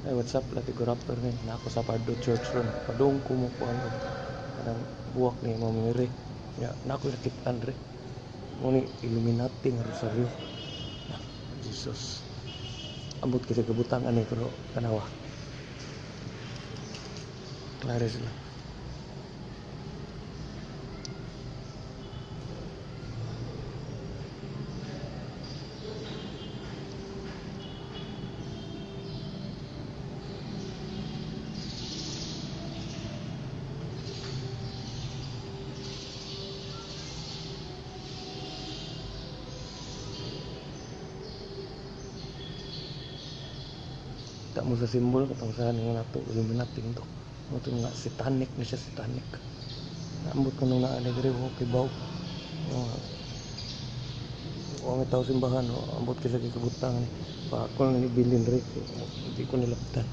Hey, what's up, Latigo Raptor ni. Na ako sa Pardo Church ron. Padung ko mo kuan og kanang buwak ni Mama Mary. Ya, na ako nakitaan re. Mo ni Illuminati nga rosaryo. Ah, Jesus. Ambot kasi kabutang ani, pero tanawa. Klaro sila. Tak mo sa simbol katong sa nga nato Illuminati to. Mo to nga satanic ni siya, satanic. Ambot ko nung naa ni diri ko kibaw. Oh, ang tao simbahan, oh, ambot kasi kay kabutang ni. Pa ako ni bilin re, hindi ko nilaptan.